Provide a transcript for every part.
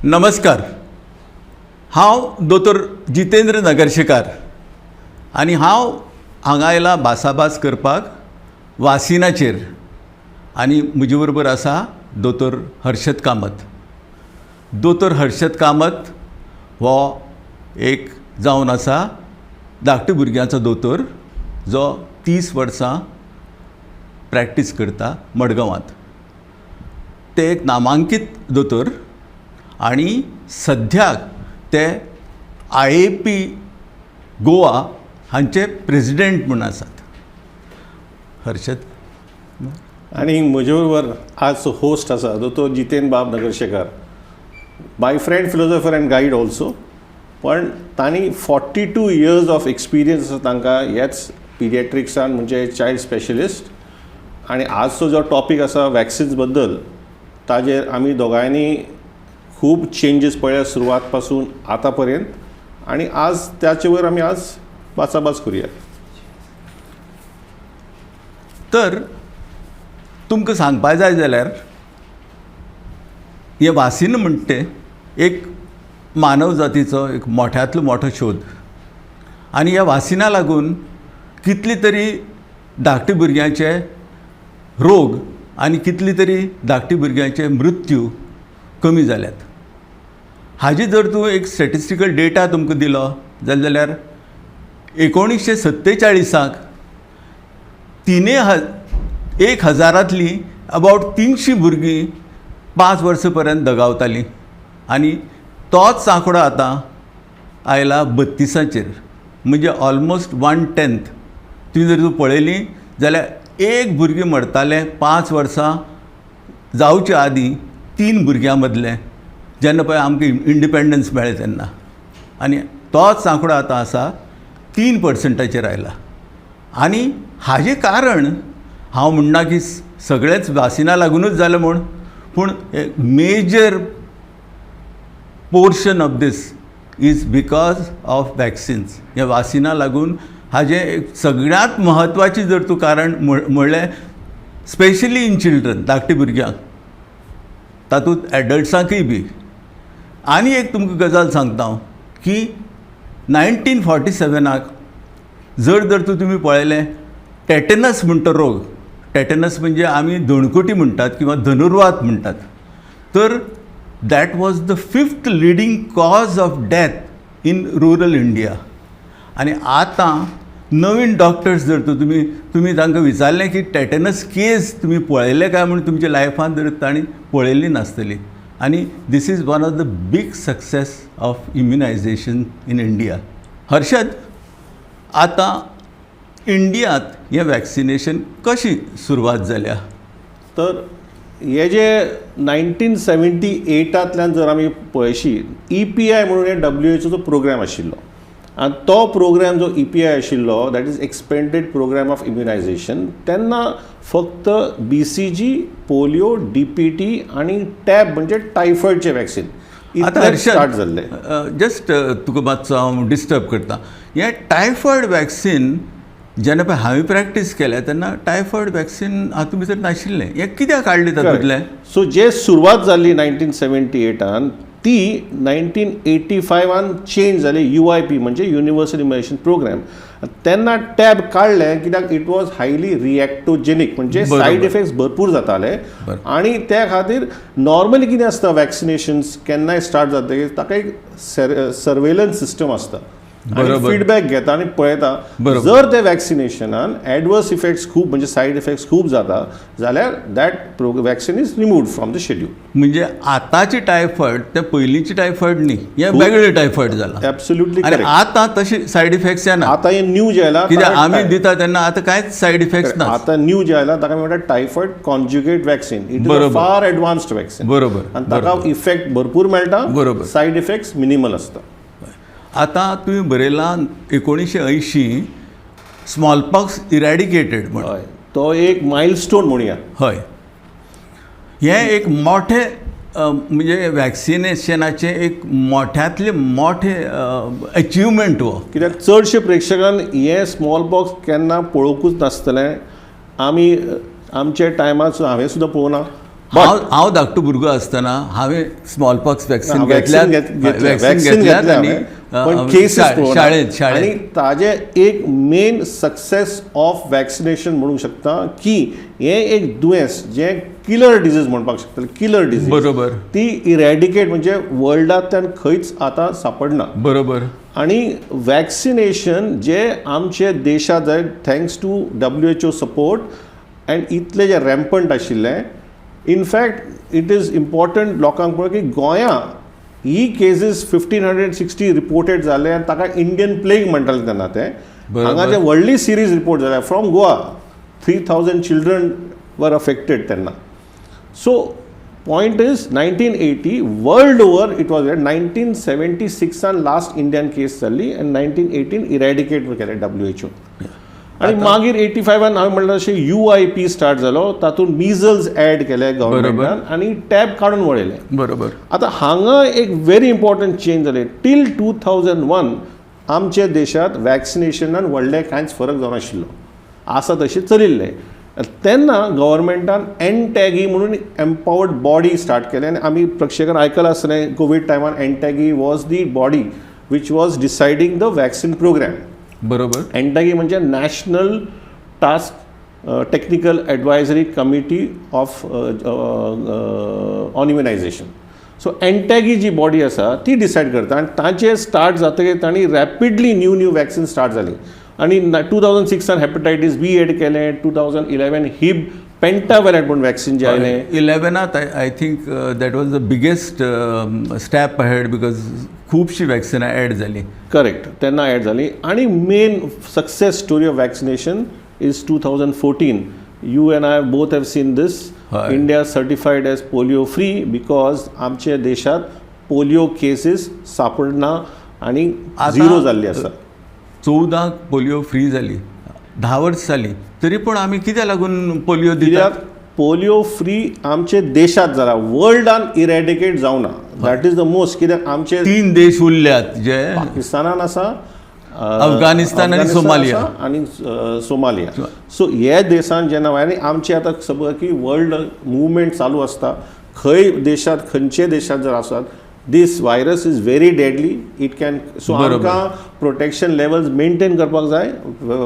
नमस्कार, हांव दोतोर जितेंद्र नगर्शेकार आनी हांव हांगा आयला भासाभास करपाक वासिनाचेर आनी म्हजे बरोबर आसा दोतोर हर्षद कामत. दोतोर हर्षद कामत हो एक जावन आसा धाकट्या भुरग्यांचो दोतोर, जो 30 वर्सां प्रॅक्टीस करता मडगांवांत. ते एक नामांकीत दोतोर आनी सद्याक ते आयएपी गोवा हांचे प्रेजिडेंट म्हूण आसात. हर्षद. आनी म्हजे बरोबर आज होस्ट आसा दोतोर जितेन बाब Nagarshekar, my friend, philosopher and guide also. पण तांणी 42 years of experience आसा तांकां ह्याच पिडिएट्रिक्सान, म्हणजे चायल्ड स्पेशलिस्ट. आनी आजचो जो टॉपीक आसा वॅक्सिन्स बद्दल, ताजेर आमी दोगांयनी खूब चेंजीस पळयल्या सुरवात पासून आतां पर्यंत आनी आज त्याचे वयर आमी आज भासाभास करुया. तर तुमकां सांगपा जाय जाल्यार, हें वासीन म्हणटा तें एक मानव जातीचो एक मोठ्यांतलो मोठो शोध आनी ह्या वासिना लागून कितली तरी धाकटे भुरग्यांचे रोग आनी कितली तरी धाकटे भुरग्यांचे मृत्यू कमी जाल्यात. हाजी जर तूं एक स्टेटिस्टिकल डेटा तुमकां दिलो जालें जाल्यार, 1947 त तिनूय 1000 तलीं अबावट 300 भुरगीं 5 वर्सां पर्यंत दगावतालीं आनी तोच आंकडो आतां आयला 32 चेर, म्हणजे ऑलमोस्ट वन टेंथ. तुवें जर तूं पळयली जाल्यार एक भुरगें मरतालें 5 वर्सां जावच्या आदीं तीन भुरग्यां मदलें, जेन्ना पळय आमकां इंडिपेंडन्स मेळ्ळें तेन्ना. आनी तोच आंकडो आतां आसा 3 पर्संटाचेर आयला. आनी हाजें कारण हांव म्हणना की सगळेंच वासिना लागुनूच जालें म्हूण, पूण major portion of this is because of vaccines. ह्या वासिना लागून हाजें एक सगळ्यांत म्हत्वाचें जर तूं कारण म्हणलें, स्पेशली इन चिल्ड्रन, धाकटे भुरग्यांक, तातूंत एडल्ट्सांकय बी. आनी एक तुमकां गजाल सांगता हांव की 1947 त जर जर तूं तुमी पळयलें, टेटनस म्हणटा रोग, टेटनस म्हणजे आमी धोणकुटी म्हणटात किंवा धनुर्वात म्हणटात, तर that was the fifth leading cause of death in rural India. आनी आतां नवीन डॉक्टर्स जर तूं तुमी तुमी तांकां विचारलें की टेटनस केस तुमी पळयले काय म्हूण, तुमच्या लायफान जर तांणी पळयल्ली नासतली. आनी this is one of the big success of immunization in India. Harshad, आतां इंडियांत हें वॅक्सिनेशन कशी सुरवात जाल्या? तर हे जे 1978 तांतल्यान जर आमी पळयशी, ईपीआय म्हणून हे डब्ल्यूएचओचो प्रोग्राम आशिल्लो आनी तो प्रोग्राम जो ईपीआय आशिल्लो, that is Expanded Programme of Immunization, तेन्ना फक्त बीसीजी, पोलियो, डीपीटी आनी टॅब म्हणजे टायफॉयडचें वॅक्सिन आतां इतलें स्टार्ट जाल्लें. जस्ट तुका मातसो हांव डिस्टर्ब करता. हें टायफॉयड वॅक्सिन जेन्ना पळय हांवें प्रॅक्टीस केल्या तेन्ना टायफॉयड वॅक्सिन हातूंत भितर नाशिल्लें. हें कित्याक काडलें तातूंतलें? सो जे सुरवात जाल्ली 1978 तान, ती 1985 आन चेंज जाली यूआयपी म्हणजे युनिवर्सल इम्युनायझेशन प्रोग्राम. तेन्ना टॅब काडलें कित्याक it was highly रिएक्टोजेनिक, म्हणजे सायड इफेक्ट्स भरपूर जाताले. आनी त्या खातीर नॉर्मली कितें आसता, वॅक्सिनेशन्स केन्नाय स्टार्ट जातकीर ताका एक सर्वेलन्स सिस्टम आसता, फिडबॅक घेता आनी पळयता. जर ते वॅक्सिनेशनान एडवर्स इफेक्ट्स खूब, म्हणजे सायड इफेक्ट्स खूब जाता जाल्यार that vaccine is removed from the schedule. म्हणजे आतांची टायफॉयड ते पयलींची टायफॉयड न्ही, हें वेगळें टायफॉयड जाला. एब्सोल्युटली. आनी आतां तशे सायड इफेक्ट्स येना. आतां हे न्यू जे आयला कित्याक आमी दिता तेन्ना आतां कांयच सायड इफेक्ट्स ना. आतां न्यू जे आयला ताका म्हणटात typhoid conjugate vaccine. It is far advanced vaccine आनी ताका इफेक्ट भरपूर मेळटा, सायड इफेक्ट्स मिनिमल आसता. आतां तुवें बरयलां 1980 स्मॉल पॉक्स इरॅडिकेटेड म्हण. हय, तो एक मायलस्टोन म्हणया. हय, हें एक मोठें म्हणजे वॅक्सिनेशनाचें एक मोठ्यांतलें मोठें अचिवमेंट हो. कित्याक चडशे प्रेक्षकान हें स्मॉल पॉक्स केन्ना पळोवंकूच नासतलें. आमी आमच्या टायमार हांवें सुद्दां पळोवना. हांव हांव धाकटो भुरगो आसतना हांवें स्मॉल पॉक्स वॅक्सिन घेतल्या. वॅक्सिन घेतल्यात आनी पण केसीस शाळेंत आणि शाळेंत ताजे एक मेन सक्सेस ऑफ वॅक्सिनेशन म्हणूंक शकता की हें एक दुयेंस जें किलर डिजीज म्हणपाक शकता, किलर डिजीज, ती इरेडिकेट म्हणजे वर्ल्डांतल्यान खंयच आतां सापडना. आणि वॅक्सिनेशन जे आमचे देशात जाय, thanks to WHO support and इतले जे रॅम्पंट आशिल्ले. In fact it is important लोकांक पळय की गोंयां ही केसीस 1560 रिपोर्टेड जाले आनी ताका इंडियन प्लेग म्हणटाले तेन्ना ते. हांगा जे व्हडली सिरीज रिपोर्ट जाल्या from Goa, 3000 children were affected तेन्ना. So point is, 1980 world over it was, 1976 an last Indian case जाल्ली आनी 1918 इरेडिकेट केलें WHO. आनी मागीर 85 हांवें म्हणलें तशें यूआयपी स्टार्ट जालो, तातूंत मिजल्स एड केले गव्हर्मेंटान आनी टॅब काडून वडयले. आतां हांगा एक व्हेरी इम्पॉर्टंट चेंज जालें. टील 2001 आमच्या देशांत वॅक्सिनेशनान व्हडलें कांयच फरक जावनाशिल्लो, आसा तशें चलिल्लें. तेन्ना गव्हर्मेंटान एनटॅगी म्हणून एम्पावर्ड बॉडी स्टार्ट केलें आनी आमी प्रेक्षकांक आयकलां आसतलें, कोवीड टायमार NTAGI was the body which was deciding the vaccine program. एनटॅगी म्हणजे National Task Technical Advisory Committee of on Immunization. So एनटॅगी ji body आसा ती डिसायड करता आनी ताचेर स्टार्ट जातकीर तांणी rapidly new new vaccine start जाली आनी 2006 हेपेटायटीस बी एड केलें, 2011 हिब पेंटावेलंट म्हूण वॅक्सिन जें आयलें. इलेवनात I think that was the biggest step ahead because खुबशीं वॅक्सिनां एड जालीं. करेक्ट, तेन्ना एड जाली. आनी main success story of vaccination is 2014. You and I both have seen this. India certified as polio free because आमच्या देशात polio cases सापडना आनी zero जाल्ली आसा. 14 पोलिओ फ्री जाली, 10 वर्स जालीं, तरी पूण आमी कित्याक लागून पोलिओ दितात? कित्याक पोलिओ फ्री आमचे देशात जाला, वर्ल्डान इरेडिकेट जावना. That is the most, कित्याक आमचे तीन देश उरल्यात जे पाकिस्तानान आसा, अफगाणिस्तान आनी सोमालिया. आसा आनी सोमालिया. सो हे देशान जेन्ना आनी आमचे आतां सपोज की वर्ल्ड मुवमेंट चालू आसता, खंय देशात खंयचे देशात जर आसात, this virus is very deadly, it can, so आमकां प्रोटेक्शन लेवल्स मेंटेन करपाक जाय,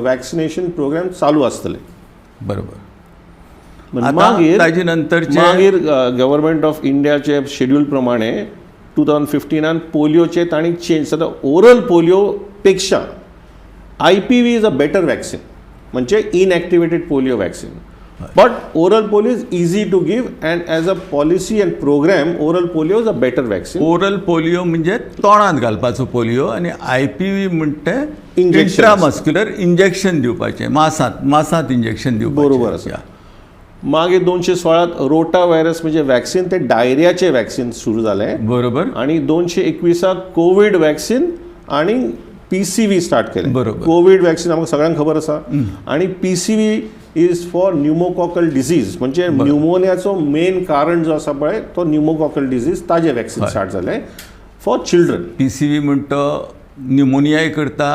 वॅक्सिनेशन प्रोग्राम चालू आसतले. आतां मागीर ताजे नंतरचे मागीर गव्हर्मेंट ऑफ इंडियाचे शेड्यूल प्रमाणे 2015 पोलिओचे तांणी चेंज. आतां ओरल पोलिओ पेक्षा IPV is a better vaccine, म्हणजे inactivated polio vaccine, but oral polio is easy to give and as a policy and program oral polio is a better vaccine. Oral polio म्हणजे तोंडात घालपाचो polio आनी I P V म्हणटे Injection. Intramuscular injection दिवपाचें, मासांत मासांत injection दिवपाचें. बरोबर आसा. मागीर 216 रोटा व्हायरस म्हणजे वॅक्सिन, ते डायरियाचे वॅक्सिन सुरू जालें. आणि 221 कोवीड वॅक्सिन आणि पीसीव्ही स्टार्ट केलें. कोवीड वॅक्सिन आमकां सगळ्यांक खबर आसा आणि PCV is for pneumococcal disease, म्हणजे न्युमोनियाचो मेन कारण जो आसा पळय तो न्युमोकॉकल डिजीज, ताजें वॅक्सिन स्टार्ट जालें फॉर चिल्ड्रन. पीसीव्ही म्हणटा न्युमोनियाय करता,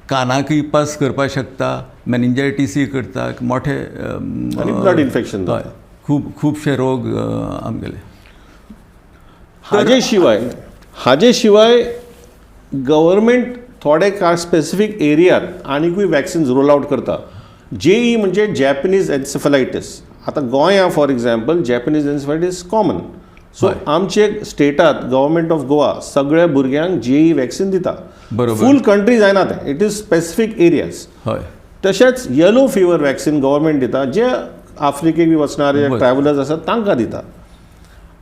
कानाकय पास करपाक शकता, मेनिंजायटीसूय करता, मोठे आनी ब्लड इन्फेक्शन. हय, खूब खुबशे रोग आमगेले. हाजे शिवाय गव्हर्मेंट थोडे कांय स्पेसिफीक एरियात आनिकूय वॅक्सिन्स रोल आउट करता. जेई म्हणजे जॅपनीज एन्सेफलायटीस. आतां गोंया for example Japanese encephalitis common, so आमचे स्टेटात गव्हर्मेंट ऑफ गोवा सगळ्या भुरग्यांक जेई वॅक्सिन दिता. फूल कंट्री जायना तें, it is specific areas. तशेंच येलो फिवर वॅक्सिन गव्हर्मेंट दिता, जे आफ्रिकेक बी वचणारे ट्रॅव्हलर्स आसात तांकां दिता.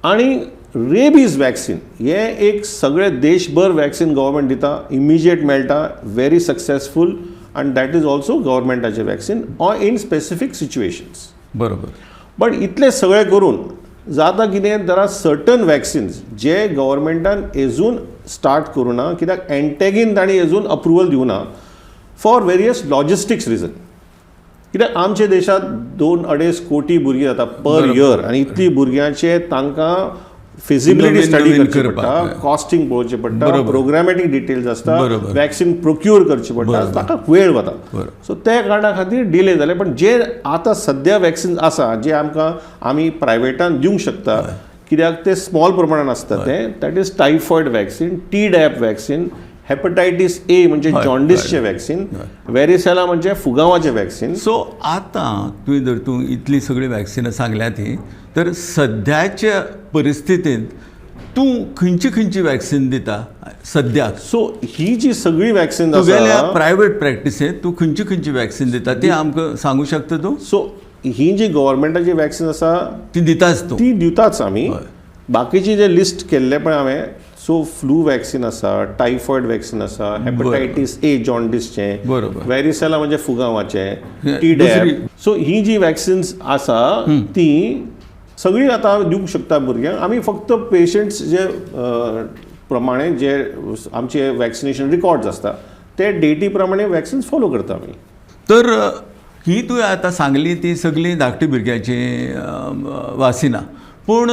आनी रेबीज वॅक्सिन हें एक सगळे देशभर वॅक्सिन गव्हर्मेंट दिता, इमिजिएट मेळटा, व्हेरी सक्सेसफूल आनी that is also गव्हर्मेंटाचें vaccine or in specific situations. But इतलें सगळें करून जाता कितें, there are certain vaccines जे गव्हर्मेंटान अजून स्टार्ट करूं ना, कित्याक एन्टेगीन तांणी अजून अप्रुवल दिवना फॉर वेरियस लॉजिस्टिक्स रिजन, कित्याक आमच्या देशात 2-2.5 कोटी भुरगीं जाता पर इयर आनी इतली भुरग्यांचे तांकां फिजिबिलिटी नवीन स्टडी नवीन करची करपाक, पडटा, कॉस्टिंग पळोवचें पडटा, प्रोग्रामॅटीक डिटेल्स आसता, वॅक्सिन प्रोक्युअर करची पडटा, ताका वेळ वता. सो त्या कारणा खातीर डिले जाले. पण जे आतां सद्या वॅक्सिन आसा जे आमकां आमी प्रायवेटान दिवंक शकता, कित्याक ते स्मॉल प्रमाणान आसता ते, that is typhoid vaccine, Tdap vaccine, hepatitis A म्हणजे जॉन्डिसचें वॅक्सिन, वेरिसेला म्हणजे फुगांवाचें वॅक्सिन. सो आतां तुवें जर तूं इतलीं सगळीं वॅक्सिनां सांगल्या ती, तर सद्याच्या परिस्थितींत तूं खंयची खंयची वॅक्सिन दिता सद्याक? सो ही जी सगळी वॅक्सिन तुगेल्या आसा, प्रायवेट प्रॅक्टिसेंत तूं खंयची खंयची वॅक्सिन दिता ती आमकां सांगू शकता तूं? सो ही जी गव्हर्मेंटाची वॅक्सिन आसा ती दिताच तूं? ती दिताच आमी. बाकीची जे लिस्ट केल्ले पळय हांवें, सो फ्लू वॅक्सिन आसा, टायफॉयड वॅक्सिन आसा, हेपटायटीस ए जॉन्डिसचें, वेरिसेला म्हणजे फुगांवाचें, टी डॅप. सो ही जी वॅक्सिन्स आसा ती सगळी आतां दिवंक शकता भुरग्यांक आमी. फक्त पेशंट्स जे प्रमाणे जे आमचे वॅक्सिनेशन रिकॉर्ड्स आसता ते डेटी प्रमाणे वॅक्सिन्स फॉलो करता आमी. तर ही तुवें आतां सांगली ती सगळीं धाकटी भुरग्यांची वासिनां, पूण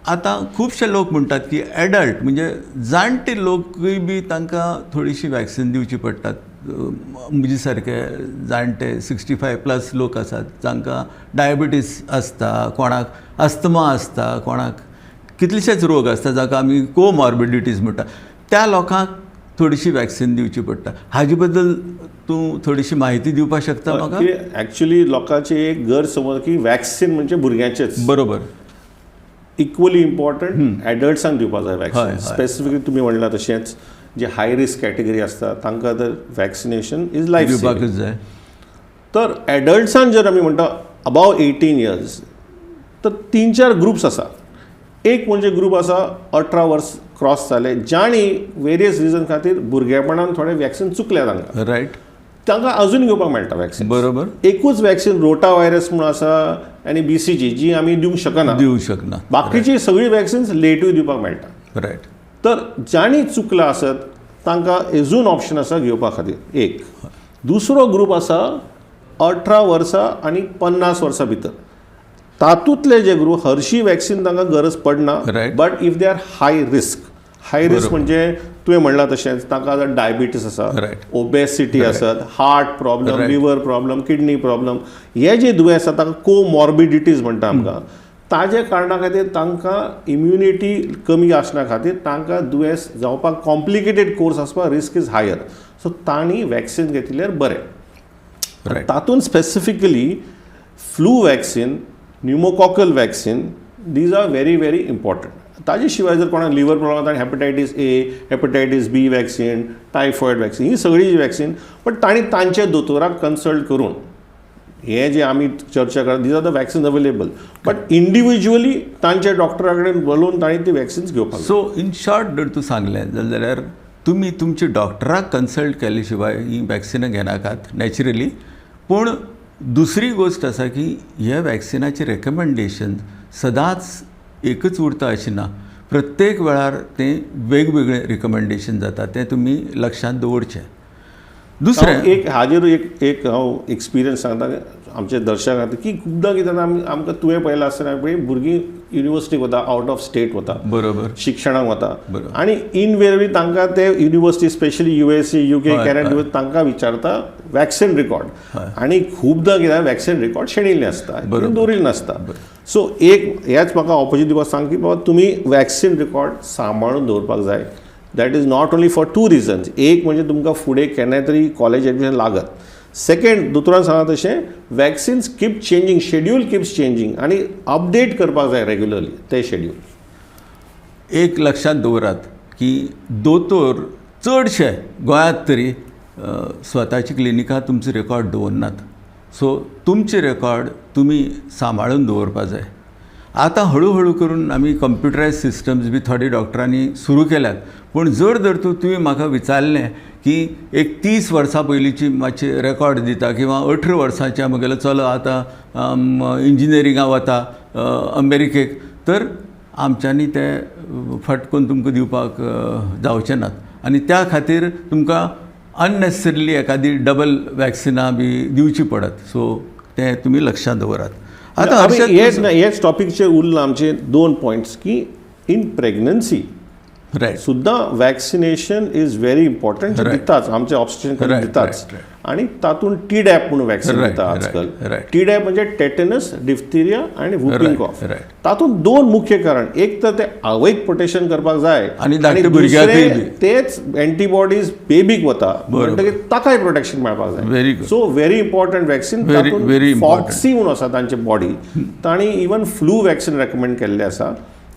आतां खुबशे लोक म्हणटात की एडल्ट म्हणजे जाणटे लोकूय बी तांकां थोडीशी वॅक्सिन दिवची पडटात. म्हजे सारके जाणटे 65 प्लस लोक आसात, जांकां डायबिटीस आसता, कोणाक अस्थमा आसता, कोणाक कितलेशेच रोग आसता जाका आमी कोमॉर्बिडिटीज म्हणटा, त्या लोकांक थोडीशी वॅक्सिन दिवची पडटा. हाजे बद्दल तूं थोडीशी म्हायती दिवपाक शकता म्हाका? एक्चुअली लोकांचे एक गैरसमज की वॅक्सिन म्हणजे भुरग्यांचेच. इक्वली इम्पॉर्टंट एडल्ट्सांक दिवपाक जाय वॅक्सिन. स्पेसिफिकली तुमी म्हणलां तशेंच जे हाय रिस्क कॅटेगरी आसता तांकां तर वॅक्सिनेशन is life दिवपाकच जाय. तर एडल्ट्सान जर आमी म्हणटा अबाव 18 इयर्स, तर 3-4 ग्रुप्स आसा. एक म्हणजे ग्रूप आसा 18 वर्स क्रॉस जाले, जांणी वेरियस रिजन खातीर भुरगेपणान थोडे वॅक्सिन चुकल्या तांकां, तांकां अजून घेवपाक मेळटा वॅक्सिन. एकूच वॅक्सिन रोटा व्हायरस म्हूण आसा आनी बीसीजी जी आमी दिवंक शकना. दिवंक शकना. बाकीची सगळी वॅक्सिन्स लेटूय दिवपाक मेळटा. तर जांणी चुकला आसत तांकां अजून ऑप्शन आसा घेवपा खातीर. एक दुसरो ग्रूप आसा 18 वर्सां आनी 50 वर्सां भितर, तातूंतले जे ग्रूप हरशी वॅक्सिन तांकां गरज पडना, but if they are high risk. High risk म्हणजे तुवें म्हणलां तशेंच तांकां जर डायबिटीस आसा, ओबेसिटी आसत, heart problem, liver problem, kidney problem, हे जे दुयेंस आसा तांकां कोमॉर्बिडिटीज म्हणटा आमकां, ताजे कारणा खातीर तांकां इम्युनिटी कमी आसना खातीर तांकां दुयेंस जावपाक कॉम्प्लिकेटेड कोर्स आसपाक रिस्क is higher. सो तांणी वॅक्सिन घेतिल्ल्यार बरें. तातूंत specifically flu vaccine, pneumococcal vaccine, these are very very important. ताजे शिवाय जर कोणाक लिवर प्रॉब्लम आसा, hepatitis A, hepatitis B vaccine, typhoid vaccine, ही सगळी जी वॅक्सिन, बट तांणी तांच्या दोतोराक कन्सल्ट करून हे जे आमी चर्चा करता, these are the vaccine available, but individually तांच्या डॉक्टरा कडेन उलोवन तांणी ती वॅक्सिन्स घेवपाक. सो इन शॉर्ट जर तूं सांगलें जाल्यार तुमी तुमच्या डॉक्टराक कन्सल्ट केले शिवाय ही वॅक्सिनां घेनाकात नॅचरली. पूण दुसरी गोश्ट आसा की ह्या वॅक्सिनाचें रेकमेंडेशन सदांच एकच उरता अशें ना, प्रत्येक वेळार तें वेगवेगळें रिकमेंडेशन जाता, तें तुमी लक्षांत दवरचें. दुसरें एक हाजेर एक एक हांव एक्सपिरियन्स सांगता आमच्या दर्शकां खातीर की खुबदां कितें जाता, आमकां तुवें पळयलां आसतना पळय भुरगीं युनिवर्सिटीक वता, आवट ऑफ स्टेट वता, शिक्षणाक वता, आनी इनवेरिएबली तांकां ते university specially USA, UK, Canada तांकां विचारता वॅक्सिन रिकॉर्ड, आनी खुबदां कितें वॅक्सिन रिकॉर्ड शेणिल्लें आसता, दवरिल्लें नासता. सो एक हेच म्हाका ऑपोजिट दिवपाक सांग की बाबा तुमी वॅक्सिन रिकॉर्ड सांबाळून दवरपाक जाय. That is not only for 2 reasons. एक म्हणजे तुमकां फुडें केन्नाय तरी कॉलेज एडमिशन लागत. सेकंड, दोतोरान सांगलां तशें vaccines keep changing, schedule keeps changing, आनी अपडेट करपाक जाय रेगुलरली ते शेड्यूल. एक लक्षांत दवरात की दोतोर चडशे गोंयांत तरी स्वताची क्लिनिकां तुमचो रेकॉर्ड दवरनात. सो तुमचे रेकॉर्ड तुमी सांबाळून दवरपाक जाय. आतां हळू हळू करून आमी कंप्युटरायज सिस्टम्स बी थोडे डॉक्टरांनी सुरू केल्यात, पूण जर जर तूं तुवें म्हाका विचारलें की एक 30 वर्सां पयलींची मातशी रेकॉर्ड दिता किंवां 18 वर्सांचे म्हगेलो चलो आतां इंजिनियरिंगाक वता अमेरिकेक, तर आमच्यांनी ते फट करून तुमकां दिवपाक जावचें नात, आनी त्या खातीर तुमकां अननेसेसरीली एकादी डबल वॅक्सिनां बी दिवची पडत. सो तें तुमी लक्षांत दवरात. आतां आमी हर्षद हेच ना, हेच टॉपिकचेर उरला आमचे दोन पॉयंट्स की इन प्रेग्नन्सी सुद्दां वॅक्सिनेशन is very important. दिताच आमचे ऑब्स्टेट्रिशियन दिताच. आनी तातूंत टीडॅप म्हणून वॅक्सिन दिता आजकाल. टीडॅप म्हणजे टेटनस, डिफ्थिरिया आनी वुपिंग कॉफ. तातूंत दोन मुख्य कारण, एक तर ते आवयक प्रोटेक्शन करपाक जाय आनी धाकट्या भुरग्याकूय दुसरें बी. तेच एंटीबॉडीज बेबीक वता म्हणटकीर ताकाय प्रोटेक्शन मेळपाक जाय. Very good. So very important vaccine. Very, very important. फॉक्सी म्हणून आसा तांचे बॉडी, तांणी इवन फ्लू वॅक्सिन रेकमेंड केल्लें आसा.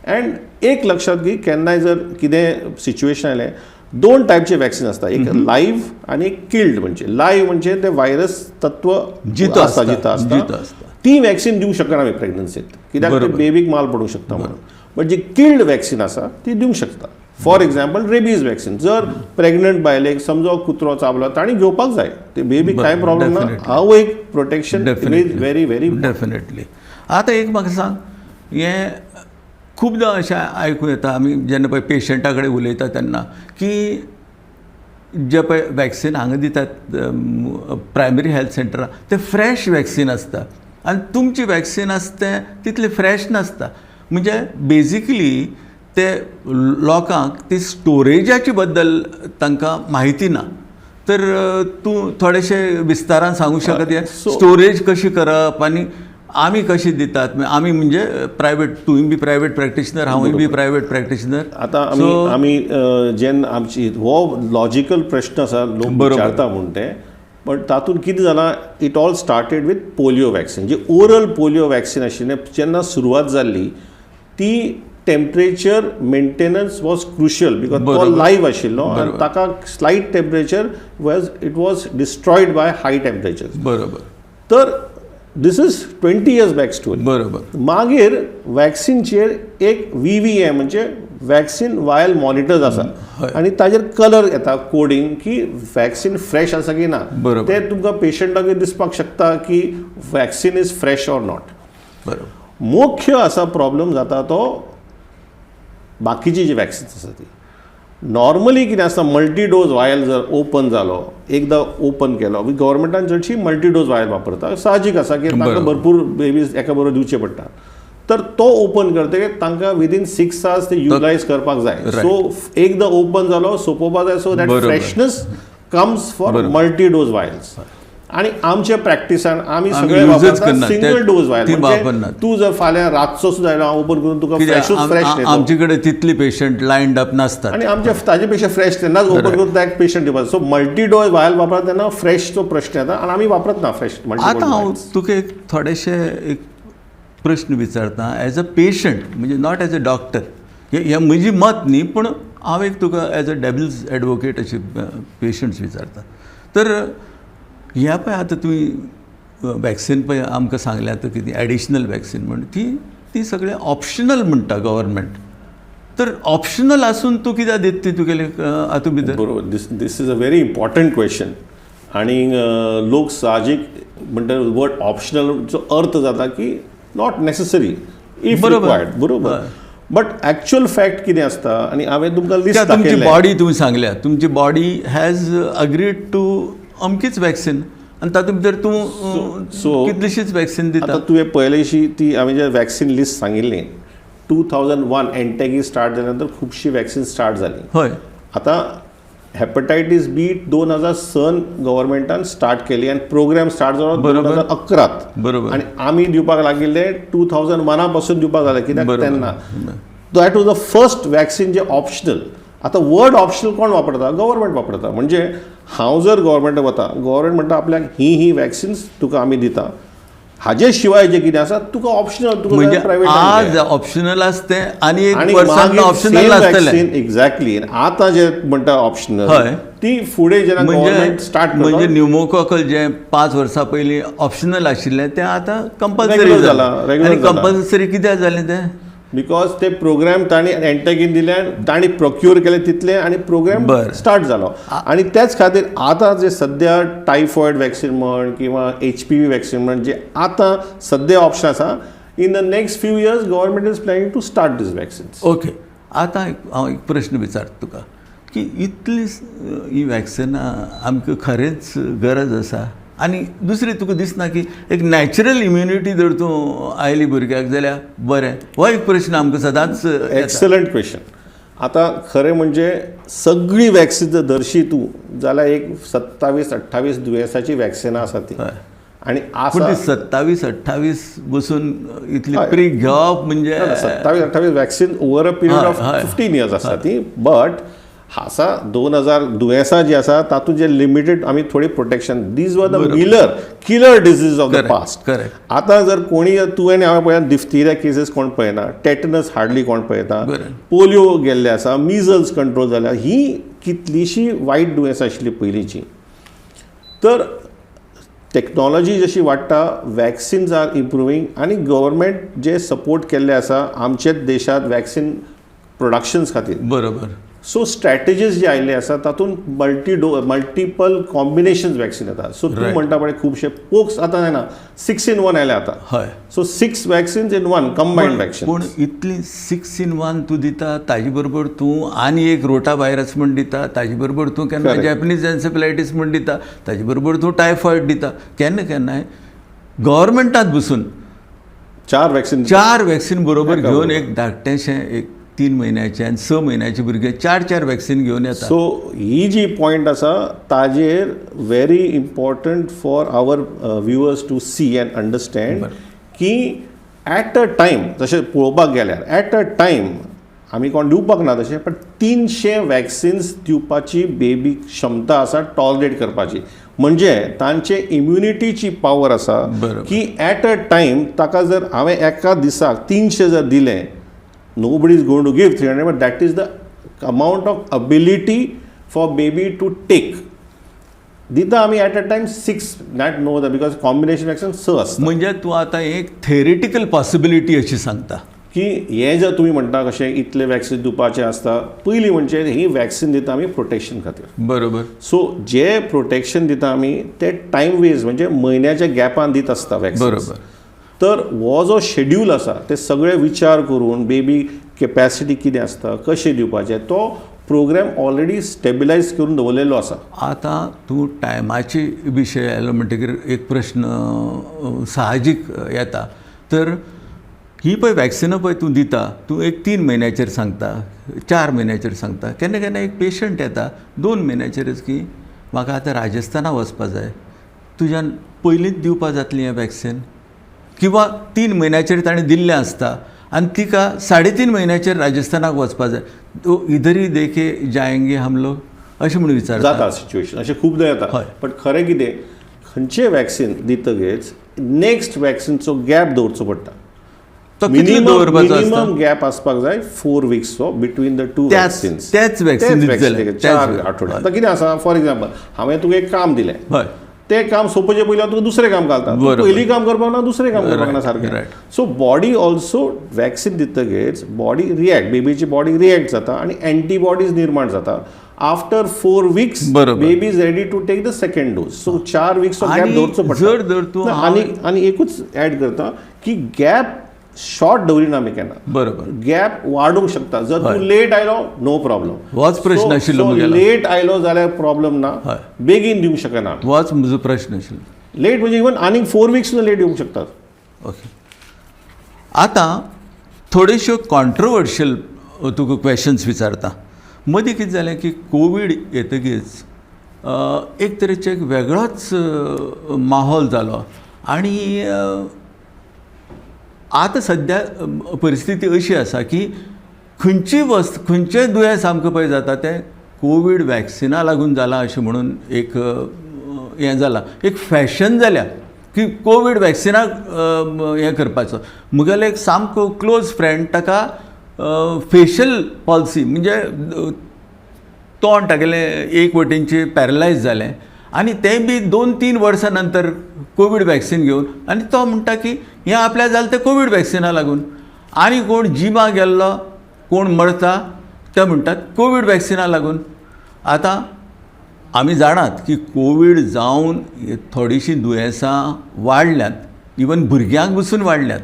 अँड एक लक्षात घे, केन्नाय जर कितें सिच्युएशन आयलें, दोन टायपचे वॅक्सिन आसता, एक लायव्ह आनी एक किल्ड. म्हणजे लायव्ह म्हणजे ते व्हायरस तत्व जितो आसता, आसता, जितो आसता. जितो आसता. ती वॅक्सिन दिवंक शकना आमी प्रेग्नन्सीत, कित्याक ते बेबीक माल पडूंक शकता म्हणून. बट जी किल्ड वॅक्सिन आसा ती दिवंक शकता. फॉर एक्झाम्पल, रेबीज वॅक्सिन जर प्रेग्नंट बायलेक समजो कुत्रो चाबलो, तांणी घेवपाक जाय. ते बेबीक कांय प्रॉब्लम ना, आवयक protection is very very definitely. आतां एक म्हाका सांग, हें खुबदां अशें आयकूं येता आमी जेन्ना पळय पेशंटा कडेन उलयता तेन्ना की जे पळय वॅक्सिन हांगा दितात प्रायमरी हेल्थ सेंटरान ते फ्रेश वॅक्सिन आसता आनी तुमची वॅक्सिन आसता तें तितलें फ्रेश नासता. म्हणजे बेजिकली ते लोकांक ती स्टोरेजाची बद्दल तांकां म्हायती ना. तर तूं थोडेशें विस्तारान सांगू शकत हें स्टोरेज कशी करप आनी आमी कशी दितात? आमी म्हणजे प्रायवेट, तूंय बी प्रायवेट प्रॅक्टिशनर, हांवूय बी प्रायवेट प्रॅक्टिशनर. आतां आमी आमी जेन्ना आमची हो लॉजिकल प्रश्न आसा, लोक विचारता म्हूण ते, बट तातूंत कितें जालां, it all started with polio vaccine. Ji oral polio vaccine आशिल्लें, जेन्ना सुरवात जाल्ली ती temperature maintenance was crucial because तो लायव्ह आशिल्लो आनी ताका slight temperature was it was destroyed by high temperature. तर this is 20 years back story. मागीर वॅक्सिनचेर एक व्हीव्हीएम म्हणजे वॅक्सिन वायल मॉनिटर्स आसा आनी ताजेर कलर येता कोडींग की वॅक्सिन फ्रेश आसा की ना. ते तुमकां पेशंटाकूय दिसपाक शकता की vaccine is fresh or not. मुख्य असा प्रॉब्लम जाता तो बाकीची जी वॅक्सिन्स आसा ती नॉर्मली कितें आसता, मल्टी डोज वायल जर ओपन जालो, एकदां ओपन केलो, गव्हर्मेंटान चडशी मल्टी डोज वायल वापरता. साहजीक आसा की तांकां भरपूर बेबीज एका बरोबर दिवचे पडटा. तर तो ओपन करतकीर तांकां विदीन 6 आवर्स ते युटिलायज करपाक जाय. सो एकदां ओपन जालो, सोंपोवपाक जाय, so that freshness comes for multi dose vials. आणि आमच्या प्रॅक्टिसान आमी आमी सगळे use च वापरतात करनात. सिंगल डोज वायल. ती म्हणजे वापरनात. तूं जर फाल्यां रातचो सुद्दां आयलो, हांव ओपन करून तुका कित्याक फ्रेशूच फ्रेश दितलो. आमचे कडेन तितली पेशंट लायन्ड अप नासतात. आणि आमच्या ताजे पेक्षा फ्रेश तेन्नाच ओपन करून त्या पेशंट दिवपाक. सो मल्टी डोज वायल वापरता तेन्ना फ्रेशचो प्रश्न येता आनी आमी वापरत ना फ्रेश मल्टी. आतां हांव तुका एक थोडेशे एक प्रश्न विचारता एज अ पेशंट, म्हणजे not as a doctor, हें म्हजी मत न्ही, पूण हांव एक तुका एज अ डेविल्स एडवोकेट अशें पेशंट्स विचारता. तर ह्या पळय आतां तुमी वॅक्सिन पळय आमकां सांगलें आतां कितें एडिशनल वॅक्सिन म्हण, ती ती सगळें ऑप्शनल म्हणटा गव्हर्मेंट. तर ऑप्शनल आसून तूं कित्याक दिता ती तुगेले हातूंत भितर? बरोबर, this this is a very important question. आणि लोक साहजीक म्हणटा वर्ड ऑप्शनलचो अर्थ जाता की not necessary if required, बरोबर. बट एक्चुअल फॅक्ट कितें आसता आनी हांवें तुमकां लिस्ट तुमची दाखयलें. बॉडी, तुमी सांगल्या तुमची बॉडी हॅज अग्रीड टू अमकीच वॅक्सिन आनी तातूंत भितर तूं कितलीशीच वॅक्सिन दिता. आतां तुवें पळयलेशी ती हांवें जे वॅक्सिन लिस्ट सांगिल्ली, 2001 एन्टॅगी स्टार्ट जाल्या नंतर खुबशीं वॅक्सिन स्टार्ट जालीं. आतां हेपटायटीस बी 2000 सन गव्हर्मेंटान स्टार्ट केली आनी प्रोग्राम स्टार्ट जालो दोन हजार अकरात. आनी आमी दिवपाक लागिल्ले 2001 पासून दिवपाक जाले, कित्याक तेन्ना that was the first vaccine J optional. आतां वर्ड ऑप्शनल कोण वापरता? गव्हर्मेंट वापरता. म्हणजे हांव जर गव्हर्मेंटाक वता, गव्हर्मेंट म्हणटा आपल्याक ही ही वॅक्सिन्स तुका आमी दिता, हाजे शिवाय जे कितें आसा तुका ऑप्शनल, तुका म्हणजे प्रायवेट. आज ऑप्शनल आसते आनी एक वर्सान ऑप्शनल आसतलें. एक्झॅक्टली. आतां जे म्हणटा ऑप्शनल, ती फुडें जेन्ना म्हणजे गव्हर्मेंट स्टार्ट म्हणजे न्युमोकॉकल जे 5 वर्सां पयलीं ऑप्शनल आशिल्लें तें आतां कंपल्सरी Regular जालां. जालां, regular आनी जालां. कंपल्सरी कित्याक जालें तें? Because ते प्रोग्राम तांणी एन्टॅगीन दिले, तांणी प्रोक्युअर केले तितले आनी प्रोग्राम स्टार्ट जालो. आनी त्याच खातीर आतां जे सद्या टायफॉयड वॅक्सिन म्हण किंवा एचपीव्ही वॅक्सिन म्हण जे आतां सद्या ऑप्शन आसा, in the next few years government is planning to start these vaccines. Okay, आतां हांव एक प्रश्न विचारता तुका की इतली ही वॅक्सिनां आमकां खरेंच गरज आसा? आनी दुसरें तुका दिसना की एक नॅचरल इम्युनिटी जर तूं आयली भुरग्याक जाल्यार बरें? हो एक प्रश्न आमकां सदांच येता. Excellent question. आतां खरें म्हणजे सगळीं वॅक्सिन जर धरशी तूं जाल्यार एक 27-28 दुयेंसाची वॅक्सिनां आसा ती आनी पूण आसा. ती 27-28 बसून इतली प्रीक घेवप म्हणजे 27-28 vaccine over a period of 15 years आसा ती. बट आसा 2000 दुयेंसां जी आसा, तातूंत जे लिमिटेड आमी थोडी protection. These were the miller killer disease of the past. आतां जर कोणी तुवें आनी हांवें पळयना, डिफ्थिरिया केसीस कोण पळयना, टेटनस हार्डली कोण पळयता, पोलियो गेल्ले आसा, मिजल्स कंट्रोल जाल्या. ही कितलीशीं वायट दुयेंसां आशिल्लीं पयलींचीं. तर टॅक्नॉलॉजी जशी वाडटा, वॅक्सिन्स आर इम्प्रुवींग आनी गव्हर्मेंट जे सपोर्ट केल्ले आसा आमच्याच देशांत वॅक्सिन प्रोडक्शन्स खातीर. सो स्ट्रॅटेजीज जे आयिल्ले आसा, तातूंत मल्टिपल कॉम्बिनेशन्स वॅक्सिन येता. सो तूं म्हणटा पळय, खुबशे पोक्स आतां जायना, 6 इन 1 आयले आतां. So six vaccines in one combined vaccine. पूण इतली 6 इन 1 तूं दिता, ताजे बरोबर तूं आनी एक रोटा व्हायरस म्हण दिता, ताजे बरोबर तूं केन्ना जॅपनीज एन्सेफलायटीस म्हण दिता, ताजे बरोबर तूं टायफॉयड दिता. केन्ना केन्नाय गव्हर्मेंटात बसून चार वॅक्सिन. चार वॅक्सिन बरोबर एका घेवन बरोबर. एक धाकटेशें एक 3 म्हयन्याचें आनी 6 म्हयन्याचें भुरगें चार चार वॅक्सिन घेवन येता. सो ही जी पॉयंट आसा ताजेर very important for our viewers to see and understand की एट अ टायम, जशें पळोवपाक गेल्यार एट अ टायम आमी कोण दिवपाक ना तशें, पण 300 वॅक्सिन्स दिवपाची बेबी क्षमता आसा टॉलरेट करपाची. म्हणजे तांचे इम्युनिटीची पावर आसा की एट अ टायम ताका जर हांवें एका दिसाक 300 जर दिलें, nobody is going to give 300, but that is the amount of ability for baby to take. दिता आमी at a time six, not no, because combination vaccine स आसता. म्हणजे तूं आतां एक थेरिटिकल पॉसिबिलिटी अशी सांगता. की हें जर तुमी म्हणटा कशें इतले वॅक्सिन दिवपाचें आसता, पयलीं म्हणजे ही वॅक्सिन दिता आमी प्रोटेक्शन खातीर. सो जे प्रोटेक्शन दिता आमी ते टायम वेज, म्हणजे म्हयन्याच्या गॅपान दित आसता वॅक्सिन. तर हो जो शेड्यूल आसा ते सगळे विचार करून, बेबी कॅपॅसिटी कितें आसता, कशें दिवपाचें, तो प्रोग्राम ऑलरेडी स्टेबिलायज करून दवरलेलो आसा. आतां तूं टायमाचे विशय आयलो म्हणटकीर एक प्रश्न साहजीक येता. तर ही पळय वॅक्सिनां पळय तूं दिता, तूं एक 3 म्हयन्याचेर सांगता, 4 म्हयन्याचेर सांगता. केन्ना केन्ना एक पेशंट येता 2 म्हयन्याचेरच की म्हाका आतां राजस्थाना वचपा जाय, तुज्यान पयलींच दिवपा जातलें हें वॅक्सिन? किंवा 3 म्हयन्याचेर ताणें दिल्लें आसता आनी तिका 3.5 म्हयन्याचेर राजस्थानाक वचपा जाय, तो इधर ही देके जायंगे हम लोग अशें म्हणून विचारता. जाता सिच्युएशन अशें खुबदां येता. बट खरें कितें, खंयचें वॅक्सिन दितगीच नेक्स्ट वॅक्सिनचो गॅप दवरचो पडटा. तो कितलो दवरपाचो आसता? मिनिमम गॅप आसपाक जाय 4 विक्सचो बिटवीन the two vaccines. त्याच vaccine दित जाल्यार, त्याच 4 आठवडे. आतां कितें आसा, फॉर एक्झाम्पल, हांवें तुका एक काम दिलें, तें काम सोंपोवचे पयलीं हांव तुका दुसरें काम घालता. तूं पयलीं काम करपाक ना, दुसरें काम करपाक ना सारकें. सो बॉडी ऑल्सो, वॅक्सिन दितगीच बॉडी रिएक्ट, बेबीची बॉडी रिएक्ट जाता आनी एंटीबॉडीज निर्माण जाता. After 4 weeks baby is ready to take the second dose. So 4 विक्सचो gap आनी दवरचो पडटा. जर जर तूं ना, आनी एकूच ऍड करता की गॅप शॉर्ट दवरिना आमी केन्ना. गॅप वाडूंक शकता. जर तूं लेट आयलो, नो प्रॉब्लम. होच प्रश्न आशिल्लो म्हगेलो. लेट आयलो जाल्यार प्रॉब्लम ना, बेगीन दिवंक शकना. होच म्हजो प्रश्न आशिल्लो. लेट म्हणजे इवन आनीक 4 विक्स सुद्दां लेट येवंक शकतात. ओके, आतां थोड्योश्यो कॉन्ट्रोवर्शियल तुका क्वेशन्स विचारता. मदीं कितें जालें की कोवीड येतगीच एक तरेचो एक वेगळोच माहोल जालो आनी आतां सद्या परिस्थिती अशी आसा की खंयची वस्त, खंयचेंय दुयेंस आमकां पळय जाता तें कोवीड वॅक्सिना लागून जालां अशें म्हणून एक हें जालां, एक फॅशन जाल्या की कोवीड वॅक्सिनाक हें करपाचो. म्हगेलो एक सामको क्लोज फ्रेंड, ताका फेशियल पॉल्सी, म्हणजे तोंड तागेलें एक वटेनचें पॅरलायज जालें आनी तें बी 2-3 वर्सां नंतर कोवीड वॅक्सिन घेवन. आनी तो म्हणटा की हें आपल्याक जालें तें कोवीड वॅक्सिना लागून. आनी कोण जिमा गेल्लो कोण मरता ते म्हणटात कोवीड वॅक्सिना लागून. आतां आमी जाणात की कोवीड जावन थोडीशीं दुयेंसां वाडल्यांत, इवन भुरग्यांक पसून वाडल्यांत.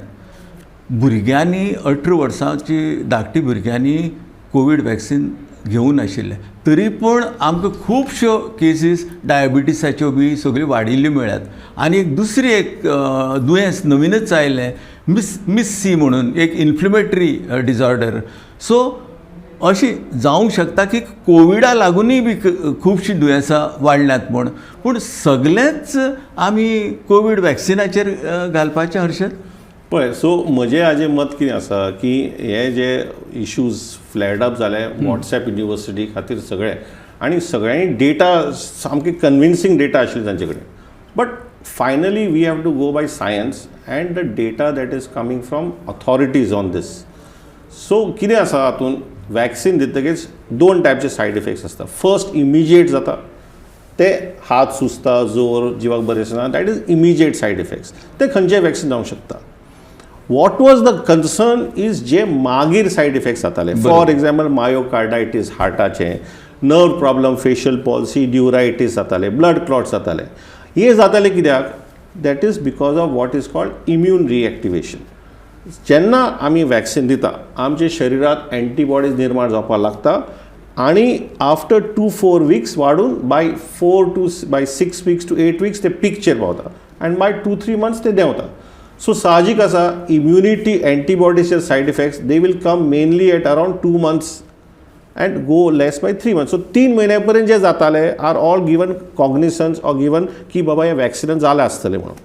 भुरग्यांनी, 18 वर्सांची धाकटी भुरग्यांनी कोवीड वॅक्सिन घेवूं नाशिल्ले. तरी पूण आमकां खुबश्यो केसीस डायबिटीसाच्यो बी सगळ्यो वाडिल्ल्यो मेळ्ळ्यात. आनी एक दुसरी एक दुयेंस नवीनच आयलें, मिस सी म्हणून एक इन्फ्लेमेटरी डिसऑर्डर. सो अशी जावंक शकता की कोविडा लागुनूय बी खुबशीं दुयेंसां वाडल्यांत म्हूण. पूण सगलेंच आमी कोवीड वॅक्सिनाचेर घालपाचें, हर्षद? पळय, सो म्हजें हाजें मत कितें आसा की हे जे इश्यूज फ्लॅड अप जाले वॉट्सॅप युनिवर्सिटी खातीर सगळे आनी सगळ्यांनी डेटा, सामकी कन्विन्सींग डेटा आशिल्ली तांचे कडेन, but finally we have to go by science and the data that is coming from authorities on this. So कितें आसा, हातून वॅक्सिन दितकीच दोन टायपचे सायड इफेक्ट्स आसता. फर्स्ट इमिजिएट जाता, ते हात सुजता, जोर, जिवाक बरें दिसना, that is immediate side effects. ते खंयचेय वॅक्सिन जावंक शकता. What was the concern is जे मागीर सायड इफेक्ट्स जाताले, फॉर एग्जाम्पल मायोकार्डायटीस, हार्टाचें, nerve problem, facial palsy, neuritis जाताले, ब्लड क्लॉट्स जाताले. हे जाताले कित्याक? That is because of what is called immune reactivation. जेन्ना आमी वॅक्सिन दिता, आमच्या शरिरात एंटीबॉडीज निर्माण जावपाक लागता आनी आफ्टर 2-4 वीक्स वाडून by 4 to by 6 weeks to 8 weeks ते पीकचेर पावता आनी बाय 2-3 मंथ्स ते देंवता. सो साहजीक आसा, immunity एंटीबॉडीजचे side effects, they will come mainly at around 2 months and go less by 3 months. So 3 म्हयन्या पर्यंत जे जाताले are all given cognizance or given की बाबा हे वॅक्सिनान जालें आसतलें म्हणून.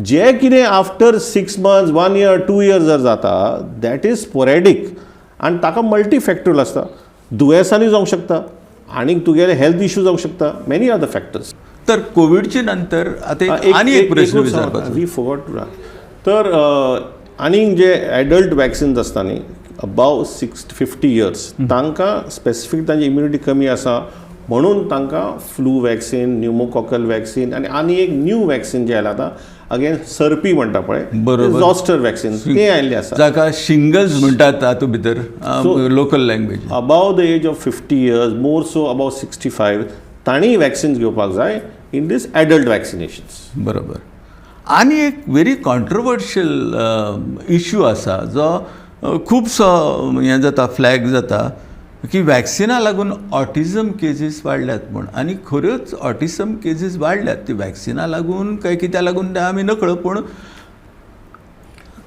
जे कितें after 6 months, one year, 2 years जर जाता, that is sporadic आनी ताका मल्टीफॅक्टोरियल आसता. दुयेंसांनी जावंक शकता आनीक तुगेले हेल्थ इश्यू जावंक शकता, मेनी अदर फॅक्टर्स. तर कोविडचे नंतर आता आनी एक प्रश्न विचारपाचो. We forgot. तर आनीक जे एडल्ट वॅक्सिन्स आसता न्ही, अबाव 6 50 इयर्स, तांकां स्पेसिफीक तांची इम्युनिटी कमी आसा म्हणून तांकां फ्लू वॅक्सिन, न्युमोकॉकल वॅक्सिन आनी आनी एक न्यू वॅक्सिन जें आयलां आतां अगेन, सर्पी म्हणटा पळय, झॉस्टर वॅक्सिन, तें आयिल्लें आसा. जाका शिंगल्स म्हणटात तातूंत भितर local language. Above the age of 50 years, more so above 65, तांणी वॅक्सिन्स घेवपाक जाय इन दीस एडल्ट वॅक्सिनेशन्स. बरोबर. आनी एक व्हेरी कॉन्ट्रोवर्शियल इश्यू आसा, जो खुबसो हें जाता, फ्लॅग जाता की वॅक्सिना लागून ऑटिझम केसीस वाडल्यात म्हूण. आनी खऱ्योच ऑटिझम केसीस वाडल्यात, ती वॅक्सिना लागून काय कित्या लागून तें आमी नकळो, पूण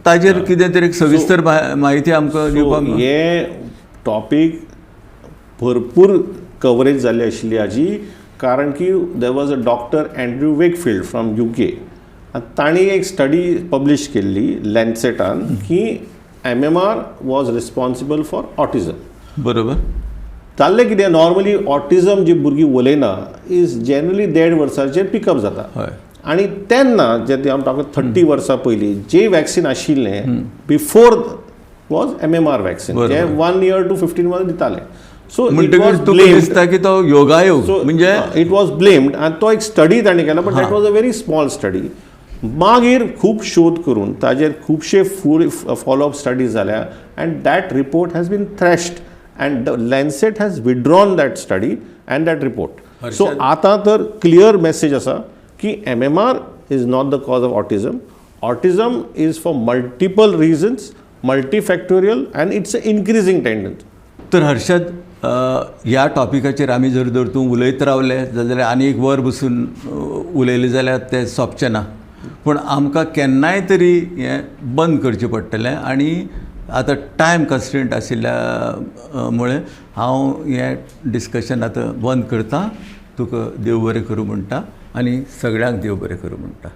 ताजेर कितें तरी सविस्तर म्हायती आमकां दिवपाक. हे टॉपीक भरपूर कवरेज जाल्ली आशिल्ली हाजी, कारण की there was a doctor, Andrew Wakefield from UK. तांणी एक स्टडी पब्लिश केल्ली लॅन्सेटान की MMR was responsible for autism. जाल्लें कितें, नॉर्मली ऑटिझम जी भुरगीं उलयना is generally देड वर्साचेर पिकअप जाता. आनी तेन्ना जे हांव टाक 30 वर्सां पयलीं जे वॅक्सिन आशिल्लें before was MMR vaccine, J 1 year to 15 month दिताले. सो म्हणटकीर तुका दिसता की तो योगायोग म्हणजे it was blamed आनी तो एक स्टडी ताणें केला, but that was a very small study. मागीर खूब शोध करून ताजेर खुबशे फूल फॉलोअप स्टडीज जाल्या and that report has been thrashed and the Lancet has withdrawn that study and that report. So आतां तर क्लियर मेसेज आसा की MMR is not the cause of autism. Autism is for multiple reasons, multifactorial, and it's a increasing tendency. तर हर्षद, ह्या टॉपिकाचेर आमी जर जर तूं उलयत रावले जाल्यार आनी एक वर बसून उलयलें जाल्यार तें सोंपचें ना. पूण आमकां केन्नाय तरी हें बंद करचें पडटलें आनी आतां टायम कन्स्ट्रेंट आशिल्ल्या मुळे हांव हें डिस्कशन आतां बंद करता. तुका देव बरें करूं म्हणटा आनी सगळ्यांक देव बरें करूं म्हणटा.